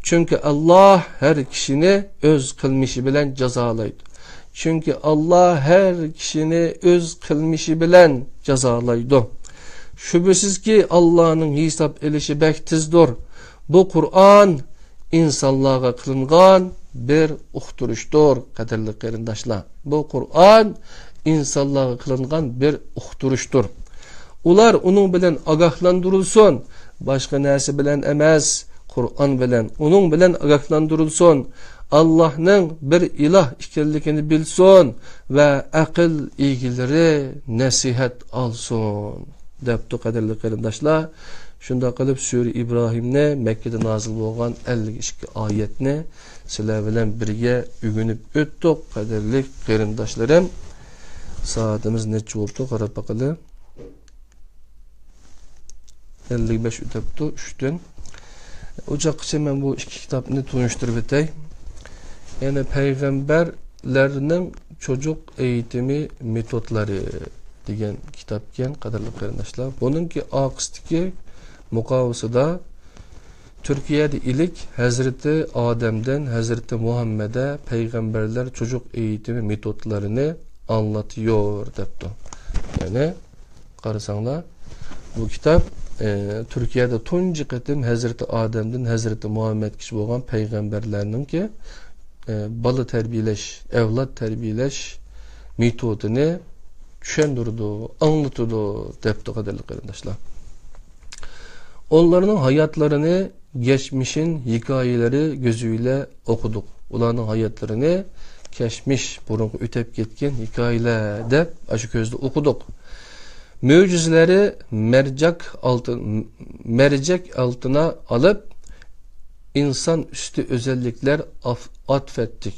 چۈنكى ئاللاھ ھەر كىشىنى ئۆز قىلمىشى بىلەن جازالايدۇ. چۈنكى ئاللاھ ھەر كىشىنى ئۆز قىلمىشى بىلەن جازالايدۇ. شۈبھىسىزكى، ئاللاھنىڭ ھېساب ئېلىشى بەك تېزدۇر. بۇ قۇرئان ئىنسانلارغا قىلىنغان بىر ئۇقتۇرۇشتۇر، قەدىرلىك قېرىنداشلار. بۇ قۇرئان ئىنسانلارغا قىلىنغان بىر ئۇقتۇرۇشتۇر. ئۇلار ئۇنىڭ بىلەن ئاگاھلاندۇرۇلسۇن. باشقا نەرسە بىلەن ئەمەس، قۇرئان بىلەن، ئۇنىڭ بىلەن ئاگاھلاندۇرۇلسۇن. ئاللاھنىڭ بىر ئىلاھ ئىكەنلىكىنى بىلسۇن ۋە ئەقىل ئىگىلىرى نەسىھەت ئالسۇن، دەپتۇ، قەدىرلىك قېرىنداشلار. شۇنداق قىلىپ، سۈرە ئىبراھىمنى، مەككىدە نازىل بولغان ئەللىك ئىككى ئايەتنى سىلەر بىلەن بىرگە ئۆگىنىپ ئۆتتۇق، قەدىرلىك قېرىنداشلىرىم. سائىتىمىز نەچچە بوپتۇ، قاراپ باقىلى. ئەللىك بەش ئۆتەپتۇ، ئۈچتىن. ئۇ چاغقىچە مەن بۇ ئىككى كىتابنى تونۇشتۇرۇپ ئۆتەي. يەنى پەيغەمبەرلەرنىڭ چوجۇق ئېيتىمى مېتودلىرى دېگەن كىتابكەن، قەدىرلىك قېرىنداشلار. بۇنىڭكى ئارقىسىدىكى مۇقاۋىسىدا تۈركىيەدە ئىلىك ھەزرىتى ئادەمدىن ھەزرىتى مۇھەممەدە پەيغەمبەرلەر چوجۇق ئېيتىمى مېتودلىرىنى ئاڭلىتىيور دەپتۇ. يەنى قارىساڭلار، بۇ كىتاب، ئە، تۈركىيەدە تۇنجى قېتىم ھەزرىتى ئادەمدىن ھەزرىتى مۇھەممەدكىچە بولغان پەيغەمبەرلەرنىڭكى، ئە، بالا تەربىيەلەش، ئەۋلاد تەربىيەلەش مېتودىنى چۈشەندۈرىدۇ، ئاڭلىتىدۇ دەپتۇ، قەدىرلىك قېرىنداشلار. ئۇلارنىڭ ھاياتلىرىنى گەچمىشىن ھېكايىلىرى كۆزىيلە ئوقۇدۇق. ئۇلارنىڭ ھاياتلىرىنى كەچمىش، بۇرۇنقى ئۆتەپ كەتكەن ھېكايىلەر دەپ ئاشۇ كۆزدە ئوقۇدۇق. مۆجىزىلەرى مەرجەك ئالتىن، مەرجەك ئالتىنا ئالىپ، ئىنسان ئۈستى ئۆزەللىكلەر ئاف-، ئاتفەتتىك.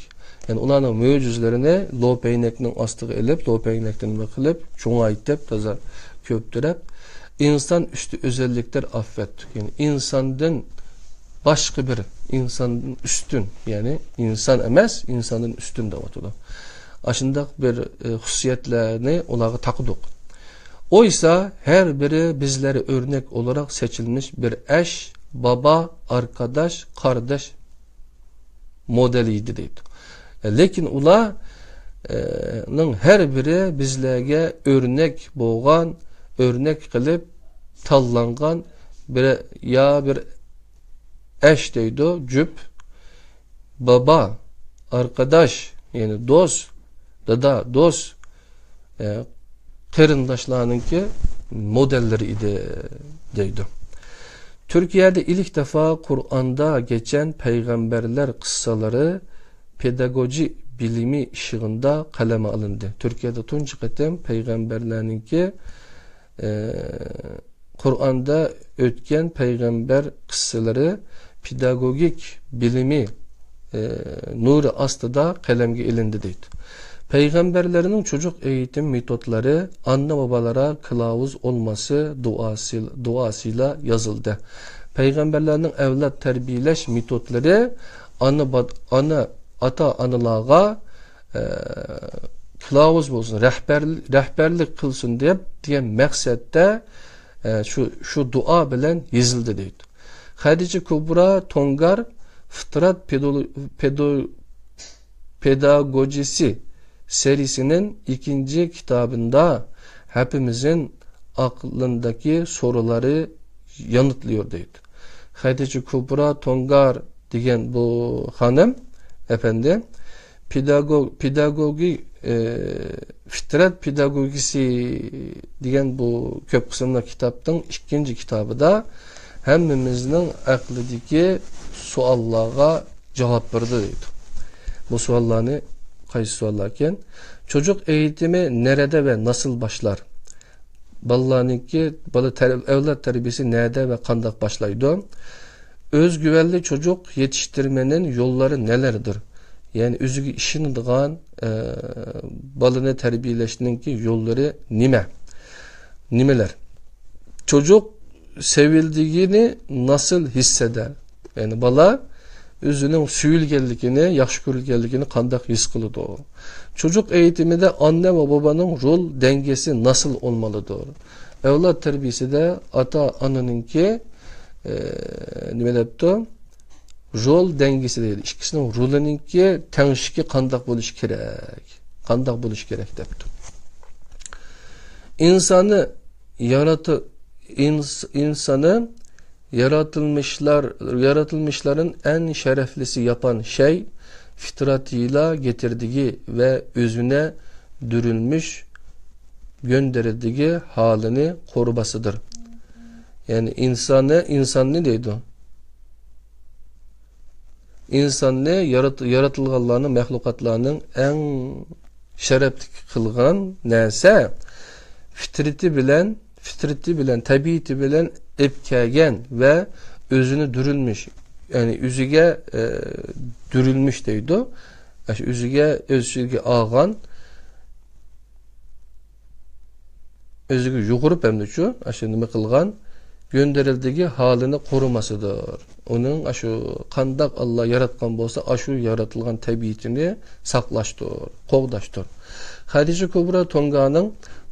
يەنى ئۇلارنىڭ مۆجىزىلىرىنى لوپەينەكنىڭ ئاستىغا ئېلىپ، لوپەينەكتىن بىر قىلىپ، چوڭايتىپ، تازا كۆپتۈرەپ، ئىنسان ئۈستى ئۆزەللىكلەر ئاتفەتتىك. يەنى ئىنساندىن باشقا بىر، ئىنساندىن ئۈستۈن، يەنى ئىنسان ئەمەس، ئىنساندىن ئۈستۈن دەۋاتىدۇ. ئاشۇنداق بىر، ئە، خۇسۇسىيەتلەرنى ئۇلارغا تاقىدۇق. ئويسا ھەر بىرى بىزلەرگە ئۆرنەك ئولاراق سېچىلمىش بىر ئەش، بابا، ئارقىداش، قارداش مودېلى ئىدى دەيدۇ. لېكىن ئۇلار، ئە، نىڭ ھەر بىرى بىزلەرگە ئۆرنەك بولغان، ئۆرنەك قىلىپ تاللانغان بىر، يا بىر ئەش دەيدۇ، جۈپ، بابا، ئارقىداش، يەنى دوست، دادا، دوست، ئە، قېرىنداشلارنىڭكى مودېللىرى ئىدى دەيدۇ. تۈركىيەدە ئىلك دەفا قۇرئاندا گەچەن پەيغەمبەرلەر قىسسىلىرى پېداگوگىك بىلىمى ئىشىغىندا قەلەمگە ئالىندى. تۈركىيەدە تۇنجى قېتىم پەيغەمبەرلەرنىڭكى، ئە، قۇرئاندا ئۆتكەن پەيغەمبەر قىسسىلىرى پېداگوگىك بىلىمى، ئە، نۇرى ئاستىدا قەلەمگە ئېلىندى دەيدۇ. پەيغەمبەرلەرنىڭ چوجۇق ئېيتىم مېتودلىرى ئانا-بابىلارغا كىلاۋۇز ئولماسى دۇئاسى، دۇئاسىلا يازىلدى. پەيغەمبەرلەرنىڭ ئەۋلاد تەربىيەلەش مېتودلىرى ئانا با-، ئانا، ئاتا-ئانىلارغا، ئە، كىلاۋۇز بولسۇن، رەھبەر-، رەھبەرلىك قىلسۇن دەپ، دېگەن مەقسەتتە، ئە، شۇ، شۇ دۇئا بىلەن يېزىلدى دەيدۇ. خەدىچە كۇبرا تونگار فىترات پېدو-، پېدو-، پېداگوگىسى سېرىسىنىڭ ئىككىنچى كىتابىندا ھەپىمىزنىڭ ئاقلىندىكى سورۇنلارنى يانىتلىيور دەيدۇ. خەدىچە كۇبرا تونگار دېگەن بۇ خانىم ئەپەندى پېداگوگ-، پېداگوگىك، ئى، فىترەت پېداگوگىكىسى دېگەن بۇ كۆپ قىسىملىق كىتابنىڭ ئىككىنچى كىتابىدا ھەممىمىزنىڭ ئەقلىدىكى سوئاللارغا جاۋاب بەردى دەيدۇ. بۇ سوئاللارنى قايسى سوئاللاركەن؟ چوجۇق ئېيتىمى نەرەدە ۋە ناسىل باشلار؟ بالىلارنىڭكى، بالا تەر-، ئەۋلاد تەربىيىسى نەدە ۋە قانداق باشلايدۇ؟ ئۆزگۈۋەنلىك چوجۇق يېتىشتۈرمىنىڭ يوللىرى نەلەردۇر؟ يەنى ئۆزىگە ئىشىنىدىغان، ئە، بالىنى تەربىيەلەشنىڭكى يوللىرى نېمە؟ نېمىلەر؟ چوجۇق سېۋىلىدىغىنى ناسىل ھېس ئېتەر؟ يەنى بالا ئۆزىنىڭ سۆيۈلگەنلىكىنى، ياخشى كۆرۈلگەنلىكىنى قانداق ھېس قىلىدۇ؟ چوجۇق ئېيتىمىدا ئانا ۋە بابانىڭ رول دەڭگىسى ناسىل بولمىلىدۇر؟ ئەۋلاد تەربىيىسىدە ئاتا-ئانىنىڭكى، ئە، نېمە دەپتۇ؟ رول دەڭگىسى دەيدۇ. ئىككىسىنىڭ رولىنىڭكى تەڭشىكى قانداق بولۇشى كېرەك؟ قانداق بولۇشى كېرەك دەپتۇ. ئىنساننى ياراتى-، ئىنس-، ئىنساننى ياراتىلمىشلار، ياراتىلمىشلارنىڭ ئەڭ شەرەپلىسى ياپان شەي فىتراتىيلا گېتىردىگى ۋە ئۆزىنى دۈرۈلمۈش گۆندىرىدىگى ھالىنى قورۇماسىدۇر. يەنى ئىنساننى، ئىنساننى دەيدۇ. ئىنساننى يارات-، يارىتىلغانلارنىڭ، مەخلۇقاتلارنىڭ ئەڭ شەرەپلىك قىلغان نەرسە فىترىتى بىلەن، فىترىتى بىلەن، تەبىئىتى بىلەن ئېلىپ كەلگەن ۋە ئۆزىنى دۈرۈلمۈش، يەنى ئۆزىگە، ئە، دۈرۈلمۈش دەيدۇ. ئاشۇ ئۆزىگە، ئۆز ئىچىگە ئالغان، ئۆزىگە يۇغۇرۇپ ھەمدە شۇ، ئاشۇ نېمە قىلغان، گۆندەرەلدىكى ھالىنى قورۇماسىدۇر. ئۇنىڭ ئاشۇ قانداق ئاللا ياراتقان بولسا، ئاشۇ يارىتىلغان تەبىئىتىنى ساقلاشتۇر، قوغداشتۇر. خەدىچە كۇبرا تونگانىڭ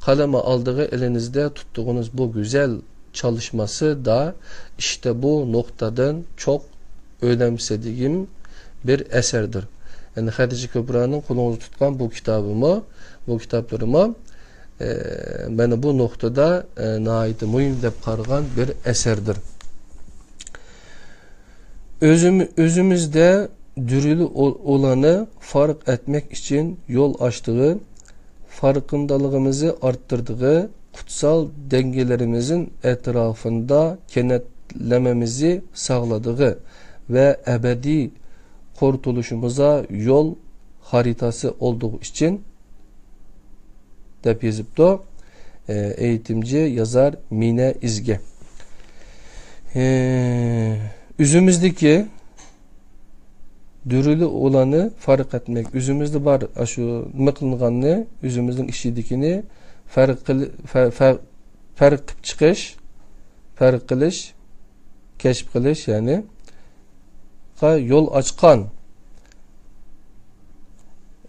قەلىمى ئالدىغا ئېلىنىزدە تۇتتۇغىنىز بۇ گۈزەل چالىشماسى دا ئىشتە بۇ نۇقتىدىن چوق ئۆنەمسىدىگىم بىر ئەسەردۇر. يەنى خەدىچە كۇبرانىڭ قولىڭىزدا تۇتقان بۇ كىتابىمۇ، بۇ كىتابلىرىمۇ، ئە، مانا بۇ نۇقتىدا، ئە، ناھايىتى مۇھىم دەپ قارىغان بىر ئەسەردۇر. ئۆزۈم-، ئۆزىمىزدە دۈرلۈك ئۇ-، ئۇلارنى پەرق ئەتمەك ئۈچۈن يول ئاچتىغى، پەرقىندىلىقىمىزنى ئارتتۇردىغى، قۇتسال دەڭگىلىرىمىزنىڭ ئەتراپىندا كېنەتلىمىمىزنى ساقلىدىغى ۋە ئەبەدىي قۇرتۇلۇشىمىزغا يول خەرىتىسى ئولدۇغى ئۈچۈن، دەپ يېزىپتۇ. ئېيتىمچى يازار مىنە ئىزگى. ئۆزىمىزدىكى دۈرلۈك ئۇلارنى پەرق ئەتمەك. ئۆزىمىزدە بار، ئاشۇ نېمە قىلىنغاننى ئۆزىمىزنىڭ ئىچىدىكىنى پەرق قىل-، پە-، پە-، پەرق قىلىپ چىقىش، پەرق قىلىش، كەشىپ قىلىش، يەنى، غا يول ئاچقان.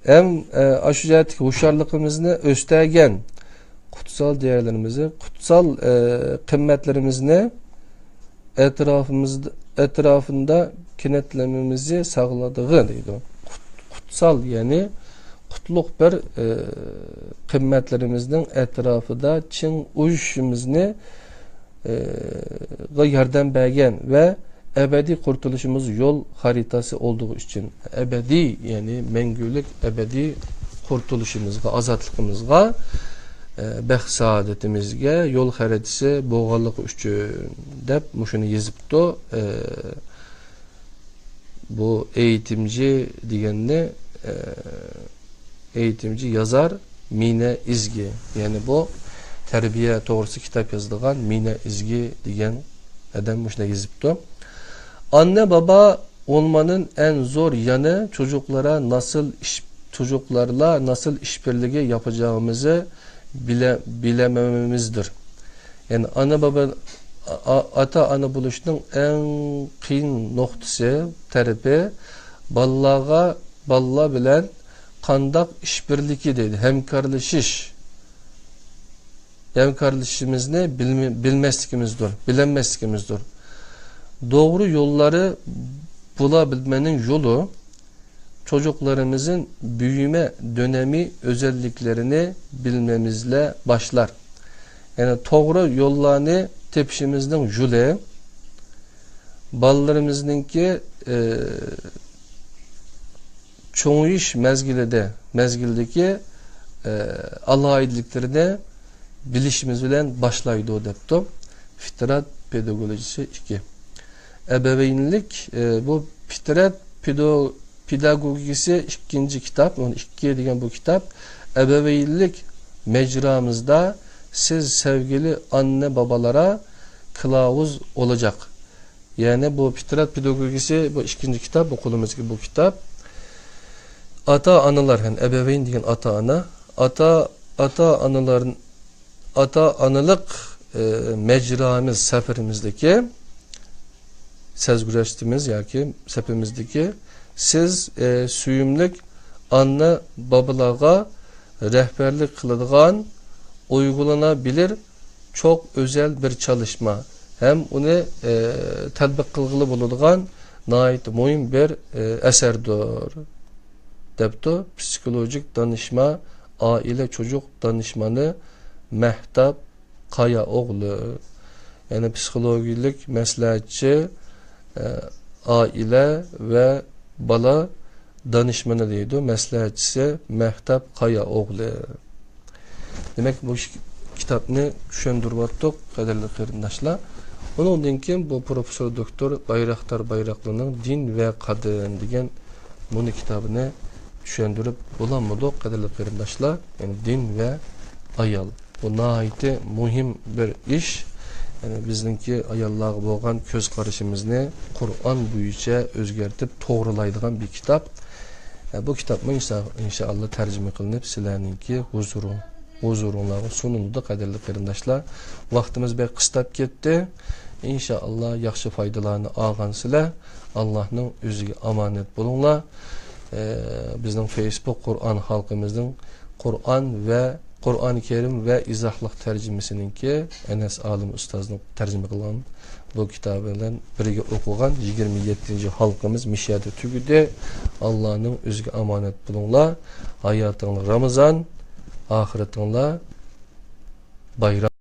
ھەم، ئە، ئاشۇ جەھەتتىكى ھوشيارلىقىمىزنى ئۆستۈرگەن، قۇتسال دېيەرلىرىمىزنى، قۇتسال، ئە، قىممەتلىرىمىزنى ئەتراپىمىزدا، ئەتراپىندا كېنەتلىمىمىزنى ساقلىدىغى دەيدۇ. قۇت-، قۇتسال، يەنى قۇتلۇق بىر، ئە، قىممەتلىرىمىزنىڭ ئەتراپىدا چىڭ ئۇيۇشۇشىمىزنى، ئە، غا ياردەم بەرگەن ۋە ئەبەدىي قۇرتۇلۇشىمىز يول خەرىتىسى ئولدۇغى ئۈچۈن، ئەبەدىي، يەنى مەڭگۈلۈك ئەبەدىي قۇرتۇلۇشىمىزغا، ئازادلىقىمىزغا، ئە، بەخت سائادىتىمىزگە يول خەرىتىسى بولغانلىقى ئۈچۈن دەپ مۇشۇنى يېزىپتۇ. ئە، بۇ ئېيتىمچى دېگەننى، ئە، ئېيتىمچى يازار مىنە ئىزگى. يەنى بۇ تەربىيە توغرىسىدا كىتاب يازىدىغان مىنە ئىزگى دېگەن ئادەم مۇشۇنداق يېزىپتۇ. ئاننە بابا ئولمانىڭ ئەن زور يانى چوجۇقلارا ناسىل ئىش، چوجۇقلارلا ناسىل ئىشبىرلىكى ياپىجاغىمىزى بىلە-، بىلەمەمىمىزدۇر. يەنى ئانا بابا، ئا-، ئاتا ئانا بولۇشنىڭ ئەڭ قىيىن نۇقتىسى، تەرىپى، بالىلارغا، بالىلار بىلەن قانداق ئىش بىرلىكى دەيدۇ، ھەمكارلىشىش، ھەمكارلىشىشىمىزنى بىلمە-، بىلمەسلىكىمىزدۇر، بىلەلمەسلىكىمىزدۇر. دوغرا يوللارى بۇلا بىلمەننىڭ يولى، چوجۇقلىرىمىزنىڭ بۈيۈمە دۆنەمى ئۆزەللىكلىرىنى بىلمىمىزلە باشلار. يەنى توغرا يوللارنى تېپىشىمىزنىڭ يولى بالىلىرىمىزنىڭكى، ئى، چوڭىيىش مەزگىلىدە، مەزگىلدىكى، ئى، ئالاھىدىلىكلىرىنى بىلىشىمىز بىلەن باشلايدۇ، دەپتۇ. فىترەت پېداگوگىيەسى ئىككى. ئەبەۋەينلىك، ئى، بۇ فىترەت پېدو-، پېداگوگىكىسى ئىككىنچى كىتاب، يەنى ئىككى دېگەن بۇ كىتاب، ئەبەۋەينلىك مەجرامىزدا سىز سەۋگىلى ئاننە بابىلارغا قىلاۋۇز بولاجاق. يەنى بۇ فىترەت پېداگوگىكىسى، بۇ ئىككىنچى كىتاب، بۇ قولىمىزدىكى بۇ كىتاب. ئاتا-ئانىلار، يەنى ئەبەۋەين دېگەن ئاتا-ئانا، ئاتا، ئاتا-ئانىلار، ئاتا-ئانىلىق، ئى، مەجرامىز، سەپىرىمىزدىكى، سەزگۈرەشتىمىز ياكى سەپىمىزدىكى سىز، ئى، سۆيۈملۈك ئاننا بابىلارغا رەھبەرلىك قىلىدىغان، ئۇيغۇلىنابىلىر چوق ئۆزەل بىر چالىشما ھەم ئۇنى، ئى، تەتبىق قىلغىلى بولىدىغان ناھايىتى مۇھىم بىر، ئى، ئەسەردۇر، دەپتۇ. پسىخولوگىك دانىشما، ئائىلە چوجۇق دانىشمانى مەھتاب قايا ئوغلى، يەنى پسىخولوگىيەلىك مەسلىھەتچى، ئە، ئائىلە ۋە بالا دانىشمىنى دەيدۇ، مەسلىھەتچىسى مەھتاب قايا ئوغلى. دېمەك، بۇ ئىككى كىتابنى چۈشەندۈرۈۋاتتۇق، قەدىرلىك قېرىنداشلار. ئۇنىڭدىن كېيىن بۇ پروفېسسور دوكتور بايراقدار بايراقلىنىڭ دىن ۋە قەدىم دېگەن مۇنۇ كىتابىنى چۈشەندۈرۈپ بولالمىدۇق، قەدىرلىك قېرىنداشلار. يەنى دىن ۋە ئايال. بۇ ناھايىتى مۇھىم بىر ئىش. يەنى بىزنىڭكى ئاياللارغا بولغان كۆز قارىشىمىزنى قۇرئان بويىچە ئۆزگەرتىپ توغرىلايدىغان بىر كىتاب. ئە، بۇ كىتابمۇ ئىنشا-، ئىنشائاللا تەرجىمە قىلىنىپ سىلەرنىڭكى ھۇزۇرۇڭ-، ھۇزۇرۇڭلارغا سۇنۇلىدۇ، قەدىرلىك قېرىنداشلار. ۋاقتىمىز بەك قىستاپ كەتتى. ئىنشائاللا، ياخشى پايدىلارنى ئالغانسىلەر. ئاللانىڭ ئۆزىگە ئامانەت بولۇڭلار. ئە، بىزنىڭ فېيسبۇك قۇرئان ھالقىمىزنىڭ قۇرئان ۋە قۇرئان كەرىم ۋە ئىزاھلىق تەرجىمىسىنىڭكى ئەنەس ئالىم ئۇستازنىڭ تەرجىمە قىلغان بۇ كىتابى بىلەن بىرگە ئوقۇغان يىگىرمە يەتتىنچى ھالقىمىز مۇشۇ يەردە تۈگىدى. ئاللانىڭ ئۆزىگە ئامانەت بولۇڭلار. ھاياتىڭلار رامىزان، ئاخىرىتىڭلار بايرام.